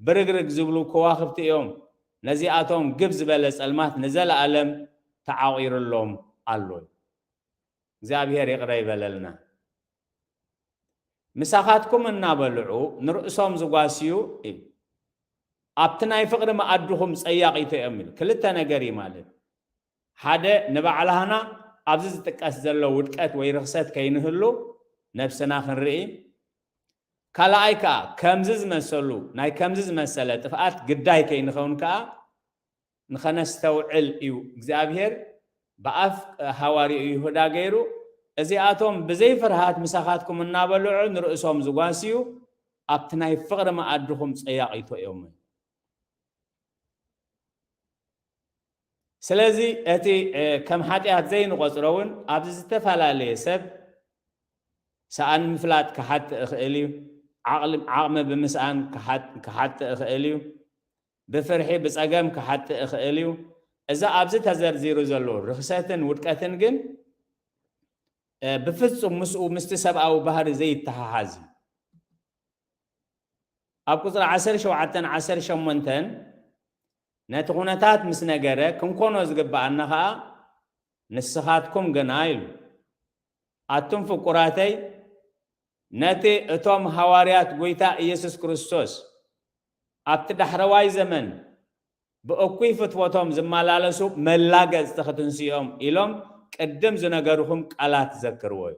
ብርግርግ ዝብሉ ከዋኽብቲ እዮም። ነዚኣቶም ግብ ዝበለ ጸልማት ንዘለኣለም ተዓቒሩሎም ኣሎ። እግዚኣብሔር ይቕረ ይበለልና። ምሳኻትኩም እናበልዑ ንርእሶም ዝጓስዩ እዩ። ኣብቲ ናይ ፍቕሪ መኣድኹም ጸያቒቶ እዮም ኢሉ። ክልተ ነገር እዩ ማለት። ሓደ፣ ንባዕላህና ኣብዚ ዝጥቀስ ዘሎ ውድቀት ወይ ርኽሰት ከይንህሉ ነብስና ክንርኢ። ካልኣይ ከኣ፣ ከምዚ ዝመሰሉ፣ ናይ ከምዚ ዝመሰለ ጥፍኣት ግዳይ ከይንኸውን ከኣ ንኸነስተውዕል እዩ እግዚኣብሔር ብኣፍ ሃዋርያኡ ይሁዳ ገይሩ። እዚኣቶም ብዘይ ፍርሃት ምሳኻትኩም እናበልዑ ንርእሶም ዝጓስዩ፣ ኣብቲ ናይ ፍቕሪ መኣድኹም ጸያቒቶ እዮም። ስለዚ እቲ፣ እ፣ ከም ሓጢኣት ዘይንቖጽሮ እውን ኣብዚ ዝተፈላለየ ሰብ ሰኣን ምፍላጥ ክሓጥእ ይኽእል እዩ። ዓቕሊ-፣ ዓቕሚ ብምስኣን ክሓጥ-፣ ክሓጥእ ይኽእል እዩ። ብፍርሒ፣ ብጸገም ክሓጥእ ይኽእል እዩ። እዚ ኣብዚ ተዘርዚሩ ዘሎ ርኽሰትን ውድቀትን ግን፣ እ፣ ብፍጹም ምስኡ፣ ምስቲ ሰብኣዊ ባህሪ ዘይተሓሓዝ እዩ። ኣብ ቁጽሪ ዓሰርተ ሸውዓተን ዓሰርተ ሸሞንተን ነቲ ኩነታት ምስ ነገረ፣ ክንኮኖ ዝግብኣና ኸኣ፣ ንስኻትኩም ግና ኢሉ፣ ኣቱም ፍቁራተይ፣ ነቲ እቶም ሃዋርያት ጐይታ ኢየሱስ ክርስቶስ ኣብቲ ዳሕረዋይ ዘመን ብእኩይ ፍትወቶም ዝመላለሱ መላገጽቲ ክትንስኦም ኢሎም ቅድም ዝነገርኹም ቃላት ዘክርዎ እዩ።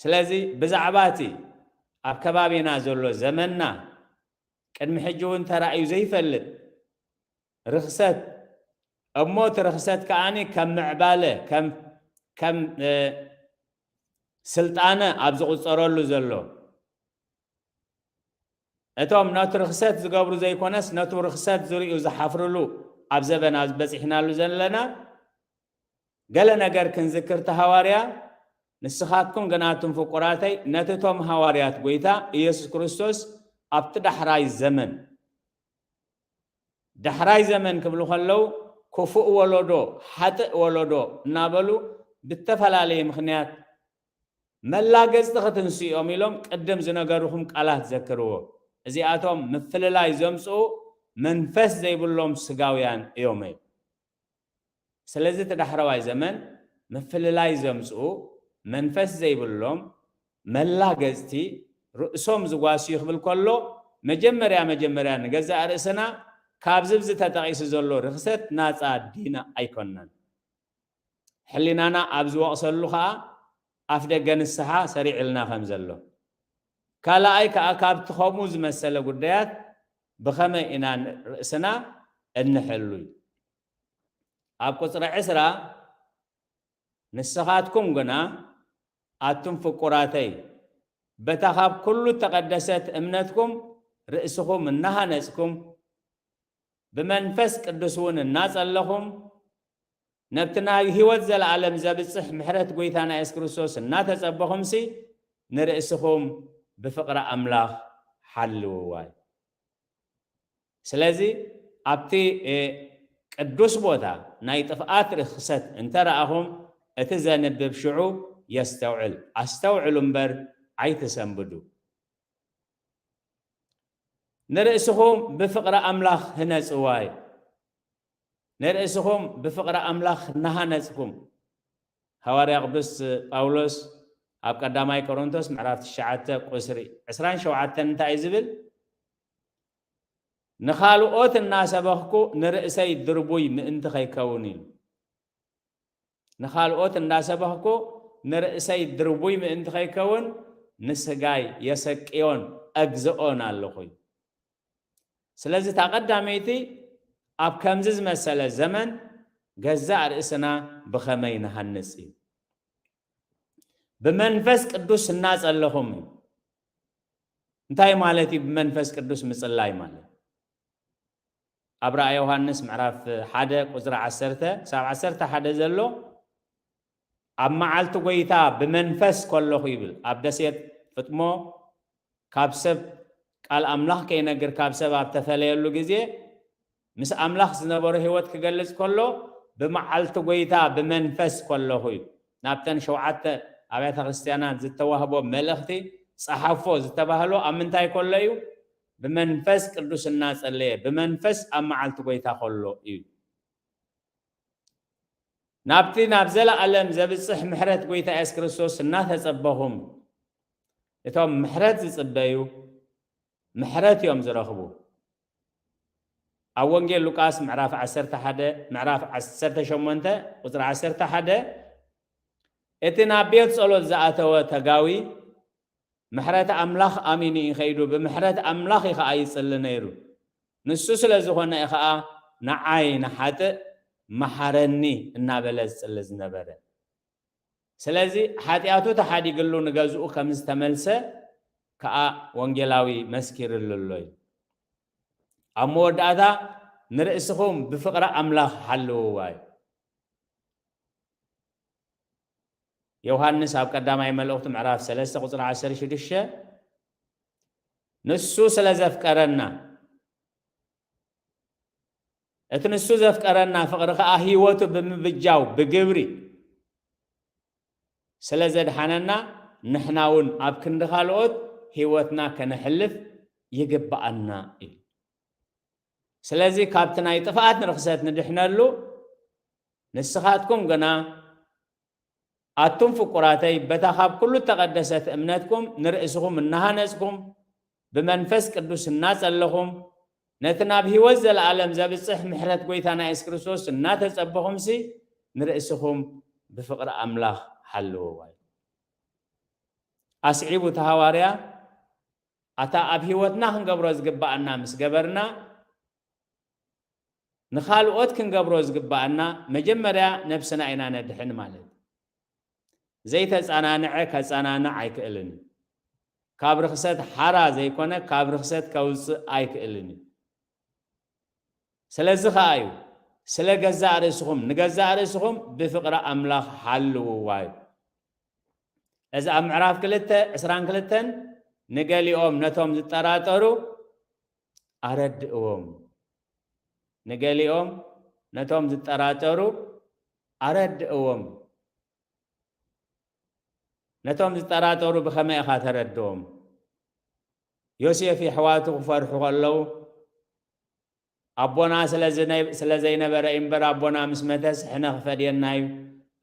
ስለዚ ብዛዕባ እቲ ኣብ ከባቢና ዘሎ ዘመንና ቅድሚ ሕጂ እውን ተራእዩ ዘይፈልጥ ርኽሰት፣ እሞ እቲ ርኽሰት ከኣኒ ከም ምዕባለ፣ ከም፣ ከም፣ እ፣ ስልጣነ ኣብ ዝቑጸረሉ ዘሎ፣ እቶም ነቲ ርኽሰት ዝገብሩ ዘይኮነስ ነቲ ርኽሰት ዝርእዩ ዝሓፍርሉ ኣብ ዘበን ኣብ በጺሕናሉ ዘለና፣ ገለ ነገር ክንዝክር እቲ ሃዋርያ፣ ንስኻትኩም ግና ኣቱም ፍቁራተይ፣ ነቲ እቶም ሃዋርያት ጐይታ ኢየሱስ ክርስቶስ ኣብቲ ዳሕራይ ዘመን፣ ዳሕራይ ዘመን ክብሉ ከለዉ፣ ክፉእ ወለዶ፣ ሓጥእ ወለዶ እናበሉ ብተፈላለየ ምኽንያት መላገጽቲ ክትንስኦም ኢሎም ቅድም ዝነገርኹም ቃላት ዘክርዎ። እዚኣቶም ምፍልላይ ዘምጽኡ መንፈስ ዘይብሎም ስጋውያን እዮም። ስለዚ እቲ ዳሕረዋይ ዘመን ምፍልላይ ዘምጽኡ መንፈስ ዘይብሎም መላገጽቲ ርእሶም ዝጓስዩ ክብል ከሎ፣ መጀመርያ መጀመርያ ንገዛእ ርእስና ካብዚ ብዚ ተጠቒሱ ዘሎ ርኽሰት ናጻ ዲና ኣይኮንናን። ሕሊናና ኣብ ዝወቕሰሉ ኸኣ ኣፍ ደገ ንስሓ ሰሪዕልና ከም ዘሎ። ካልኣይ ከኣ ካብቲ ከምኡ ዝመሰለ ጉዳያት ብኸመይ ኢና ርእስና እንሕሉ እዩ። ኣብ ቁጽሪ ዕስራ፣ ንስኻትኩም ግና ኣቱም ፍቁራተይ፣ በታ ካብ ኩሉ እተቐደሰት እምነትኩም ርእስኹም እናሃነጽኩም፣ ብመንፈስ ቅዱስ እውን እናጸለኹም፣ ነብቲ ናይ ህይወት ዘለኣለም ዘብጽሕ ምሕረት ጐይታና የሱስ ክርስቶስ እናተጸበኹምሲ፣ ንርእስኹም ብፍቕሪ ኣምላኽ ሓልውዋ። ስለዚ ኣብቲ፣ እ፣ ቅዱስ ቦታ ናይ ጥፍኣት ርኽሰት እንተ ረኣኹም፣ እቲ ዘንብብ ሽዑ የስተውዕል። ኣስተውዕሉ እምበር ኣይትሰንብዱ። ንርእስኹም ብፍቕሪ ኣምላኽ ህነጽዋ እዩ። ንርእስኹም ብፍቕሪ ኣምላኽ እናሃነጽኩም፣ ሃዋርያ ቅዱስ ጳውሎስ ኣብ ቀዳማይ ቆሮንቶስ ምዕራፍ ትሽዓተ ቁጽሪ ዕስራን ሸውዓተን እንታይ እዩ ዝብል? "ንኻልኦት እናሰበኽኩ ንርእሰይ ድርቡይ ምእንቲ ኸይከውን" ኢሉ። ንኻልኦት እንዳሰበኽኩ ንርእሰይ ድርቡይ ምእንቲ ኸይከውን ንስጋይ የሰቅዮን ኣግዝኦን ኣለኹ እዩ። ስለዚ እታ ቀዳመይቲ ኣብ ከምዚ ዝመሰለ ዘመን ገዛእ ርእስና ብኸመይ ንሃንጽ እዩ። ብመንፈስ ቅዱስ እናጸለኹም እዩ። እንታይ ማለት እዩ ብመንፈስ ቅዱስ ምጽላይ ማለት? ኣብ ራእየ ዮሃንስ ምዕራፍ ሓደ ቁጽሪ ዓሰርተ ክሳብ ዓሰርተ ሓደ ዘሎ፣ ኣብ መዓልቲ ጐይታ ብመንፈስ ከለኹ ይብል፣ ኣብ ደሴት ፍጥሞ ካብ ሰብ ቃል ኣምላኽ ከይነግር ካብ ሰብ ኣብ ተፈለየሉ ግዜ፣ ምስ ኣምላኽ ዝነበሮ ህይወት ክገልጽ ከሎ፣ ብመዓልቲ ጐይታ ብመንፈስ ከለኹ እዩ። ናብተን ሸውዓተ ኣብያተ ክርስትያናት ዝተዋህቦ መልእኽቲ ጸሓፎ ዝተባህሎ ኣብ ምንታይ ከሎ እዩ? ብመንፈስ ቅዱስ እናጸለየ፣ ብመንፈስ ኣብ መዓልቲ ጐይታ ከሎ እዩ። ናብቲ ናብ ዘለኣለም ዘብጽሕ ምሕረት ጐይታ የሱስ ክርስቶስ እናተጸበኹም፣ እቶም ምሕረት ዝጽበዩ ምሕረት እዮም ዝረኽቡ። ኣብ ወንጌል ሉቃስ ምዕራፍ ዓሰርተ ሓደ፣ ምዕራፍ ዓሰርተ ሸሞንተ ቁጽሪ ዓሰርተ ሓደ፣ እቲ ናብ ቤት ጸሎት ዝኣተወ ተጋዊ ምሕረት ኣምላኽ ኣሚኑ እዩ ከይዱ፣ ብምሕረት ኣምላኽ እዩ ኸኣ ይጽሊ ነይሩ። ንሱ ስለ ዝኾነ እዩ ኸኣ ንዓይ ንሓጥእ መሓረኒ እናበለ ዝጽሊ ዝነበረ። ስለዚ ሓጢኣቱ ተሓዲግሉ ንገዝኡ ከም ዝተመልሰ ከኣ ወንጌላዊ መስኪርሉ ኣሎ እዩ። ኣብ መወዳእታ ንርእስኹም ብፍቕሪ ኣምላኽ ሓልውዋ እዩ። ዮሃንስ ኣብ ቀዳማይ መልእኽቱ ምዕራፍ ሰለስተ ቁጽሪ ዓሰርተ ሽዱሽተ፣ ንሱ ስለ ዘፍቀረና፣ እቲ ንሱ ዘፍቀረና ፍቕሪ ከኣ ህይወቱ ብምብጃው ብግብሪ ስለ ዘድሓነና፣ ንሕና እውን ኣብ ክንዲ ካልኦት ህይወትና ከነሕልፍ ይግብኣና እዩ። ስለዚ ካብቲ ናይ ጥፍኣት ንርኽሰት ንድሕነሉ፣ ንስኻትኩም ግና ኣቱም ፍቁራተይ፣ በታ ካብ ኩሉ እተቐደሰት እምነትኩም ንርእስኹም እናሃነጽኩም፣ ብመንፈስ ቅዱስ እናጸለኹም፣ ነቲ ናብ ህይወት ዘለኣለም ዘብጽሕ ምሕረት ጐይታና የሱስ ክርስቶስ እናተጸበኹምሲ፣ ንርእስኹም ብፍቕሪ ኣምላኽ ሓልውዋ እዩ። ኣስዒቡ እቲ ሃዋርያ፣ ኣታ ኣብ ህይወትና ክንገብሮ ዝግብኣና ምስ ገበርና፣ ንኻልኦት ክንገብሮ ዝግብኣና መጀመርያ ነብስና ኢና ነድሕን ማለት እዩ። ዘይተጸናንዐ ከጸናንዕ ኣይክእልን እዩ። ካብ ርኽሰት ሓራ ዘይኮነ ካብ ርኽሰት ከውጽእ ኣይክእልን እዩ። ስለዚ ኸኣ እዩ ስለ ገዛእ ርእስኹም፣ ንገዛእ ርእስኹም ብፍቕሪ ኣምላኽ ሓልውዋ እዩ። እዚ ኣብ ምዕራፍ ክልተ ዕስራን ክልተን ንገሊኦም ነቶም ዝጠራጠሩ ኣረድእዎም። ንገሊኦም ነቶም ዝጠራጠሩ ኣረድእዎም። ነቶም ዝጠራጠሩ ብኸመይ ኢኻ ተረድኦም? ዮሴፍ የሕዋቱ ክፈርሑ ከለዉ፣ ኣቦና ስለ ዝነ-፣ ስለ ዘይነበረ እምበር፣ ኣቦና ምስ መተስ ሕነ ክፈድየና እዩ፣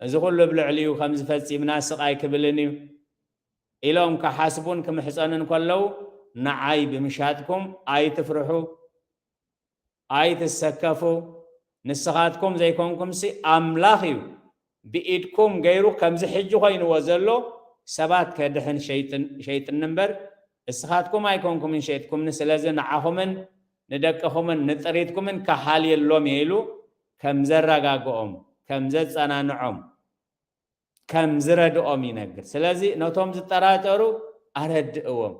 እዚ ኩሉ ኣብ ልዕሊኡ ከም ዝፈጺምና ስቕ ኣይክብልን እዩ ኢሎም ክሓስቡን ክምሕጸኑን ከለዉ፣ ንዓይ ብምሻጥኩም ኣይትፍርሑ፣ ኣይትሰከፉ፣ ንስኻትኩም ዘይኮንኩምሲ ኣምላኽ እዩ ብኢድኩም ገይሩ ከምዚ ሕጂ ኮይንዎ ዘሎ ሰባት ከድሕን ሸይጥን-፣ ሸይጥኒ እምበር እስኻትኩም ኣይኮንኩምን ሸይጥኩምኒ፣ ስለዚ ንዓኹምን ንደቅኹምን ንጥሪትኩምን ከሓልየሎም እየ ኢሉ ከም ዘረጋግኦም፣ ከም ዘጸናንዖም፣ ከም ዝረድኦም ይነግር። ስለዚ ነቶም ዝጠራጠሩ ኣረድእዎም።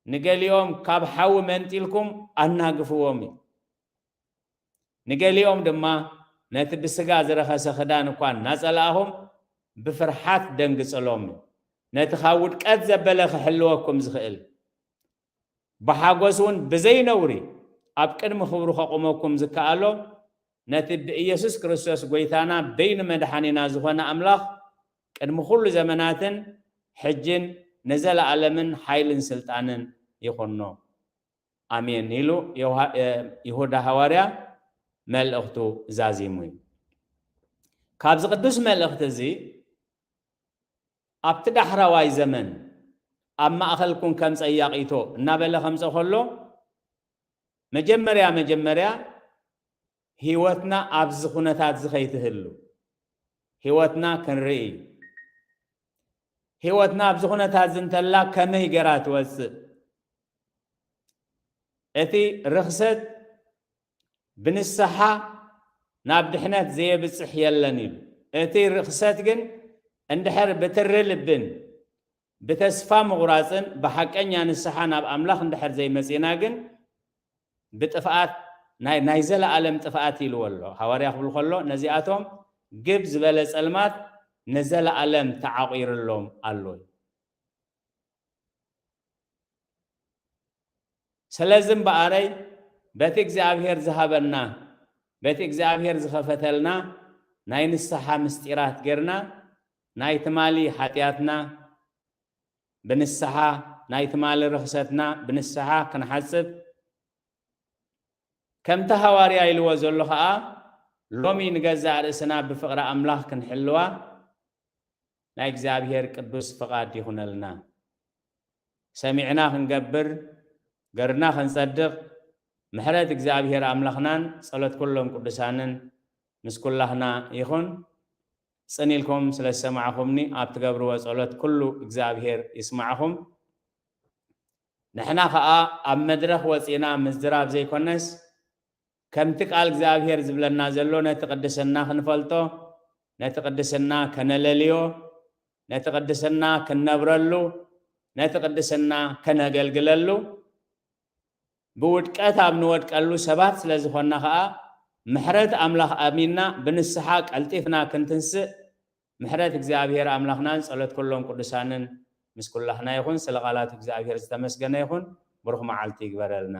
ንገሊኦም ካብ ሓዊ መንጢልኩም ኣናግፍዎም እዩ። ንገሊኦም ድማ ነቲ ብስጋ ዝረኸሰ ክዳን እኳ እናጸላእኹም ብፍርሓት ደንግጽሎም እዩ። ነቲ ካብ ውድቀት ዘበለ ክሕልወኩም ዝኽእል ብሓጎስ እውን ብዘይ ነውሪ ኣብ ቅድሚ ክብሩ ከቑመኩም ዝከኣሎ፣ ነቲ ብኢየሱስ ክርስቶስ ጐይታና በይኑ መድሓኒና ዝኾነ ኣምላኽ ቅድሚ ኩሉ ዘመናትን ሕጅን ንዘለኣለምን ሓይልን ስልጣንን ይኹኖ። ኣሜን ኢሉ ዮሃ-፣ እ፣ ይሁዳ ሃዋርያ መልእኽቱ ዛዚሙ እዩ። ካብዚ ቅዱስ መልእኽቲ እዚ ኣብቲ ዳሕራዋይ ዘመን ኣብ ማእኸልኩም ከም ጸያቒቶ እናበለ ከምጸ ከሎ፣ መጀመርያ መጀመርያ ህይወትና ኣብዚ ኩነታት እዚ ከይትህሉ፣ ህይወትና ክንርኢ፣ ህይወትና ኣብዚ ኩነታት እዚ እንተላ ከመይ ገይራ ትወጽእ? እቲ ርኽሰት ብንስሓ ናብ ድሕነት ዘየብጽሕ የለን ኢሉ። እቲ ርኽሰት ግን እንድሕር ብትሪ ልብን ብተስፋ ምቑራጽን ብሓቀኛ ንስሓ ናብ ኣምላኽ እንድሕር ዘይመጺእና ግን ብጥፍኣት ናይ፣ ናይ ዘለኣለም ጥፍኣት ኢልዎ ኣሎ። ሃዋርያ ክብል ከሎ ነዚኣቶም ግብ ዝበለ ጸልማት ንዘለኣለም ተዓቑርሎም ኣሎ። ስለዚ እምበኣረይ በቲ እግዚኣብሔር ዝሃበና፣ በቲ እግዚኣብሔር ዝኸፈተልና ናይ ንስሓ ምስጢራት ጌርና፣ ናይ ትማሊ ሓጢኣትና ብንስሓ፣ ናይ ትማሊ ርኽሰትና ብንስሓ ክንሓጽብ፣ ከምቲ ሃዋርያ ኢልዎ ዘሎ ኸኣ፣ ሎሚ ንገዛእ ርእስና ብፍቕሪ ኣምላኽ ክንሕልዋ ናይ እግዚኣብሔር ቅዱስ ፍቓድ ይኹነልና። ሰሚዕና ክንገብር፣ ገርና ክንጸድቕ፣ ምሕረት እግዚኣብሔር ኣምላኽናን ጸሎት ኩሎም ቅዱሳንን ምስ ኩላህና ይኹን። ጽን ኢልኩም ስለ ዝሰማዕኹምኒ፣ ኣብ ትገብርዎ ጸሎት ኩሉ እግዚኣብሔር ይስማዕኹም። ንሕና ኸኣ ኣብ መድረኽ ወጺና ምዝራብ ዘይኮነስ፣ ከምቲ ቃል እግዚኣብሔር ዝብለና ዘሎ፣ ነቲ ቅድስና ክንፈልጦ፣ ነቲ ቅድስና ከነለልዮ፣ ነቲ ቅድስና ክንነብረሉ፣ ነቲ ቅድስና ከነገልግለሉ፣ ብውድቀት ኣብ ንወድቀሉ ሰባት ስለ ዝኾንና ኸኣ፣ ምሕረት ኣምላኽ ኣሚንና ብንስሓ ቀልጢፍና ክንትንስእ፣ ምሕረት እግዚኣብሔር ኣምላኽናን ጸሎት ኩሎም ቅዱሳንን ምስ ኩላህና ይኹን። ስለ ቃላት እግዚኣብሔር ዝተመስገነ ይኹን። ብሩኽ መዓልቲ ይግበረልና።